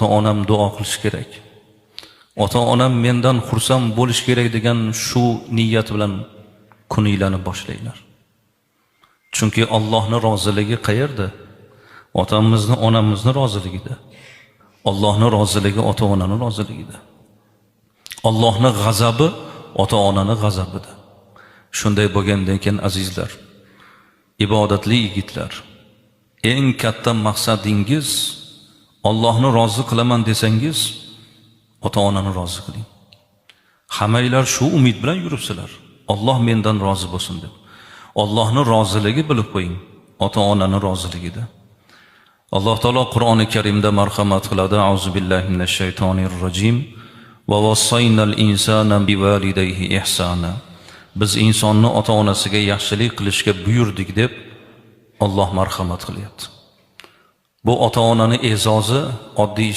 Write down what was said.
Ota-onam duo qilish kerak, ota-onam mendan xursand bo'lish kerak degan shu niyat bilan kuninglarni boshlanglar. Chunki Allohni roziligi qayerda? Otamizni, onamizni roziligida. Allohni roziligi ota-onani roziligida. Allohni g'azabi ota-onani g'azabida. Shunday bo'lgandan keyin, azizlar, ibodatli yigitlar, eng katta maqsadingiz Allohni rozi qilaman desangiz, ota-onani rozi qiling. Hammanglar shu umid bilan yuribsizlar. Alloh mendan rozi bo'lsin deb. Allohni roziligi, bilib qo'ying, ota-onani roziligida. Alloh taolo Qur'oni Karimda marhamat qiladi. Auzu billahi minash shaytonir rojim. Va vassaynal insana bivalidayhi ihsana. Biz insonni ota-onasiga yaxshilik qilishga buyurdik deb Alloh marhamat qilyapti. Bu ota-onani e'zozi oddiy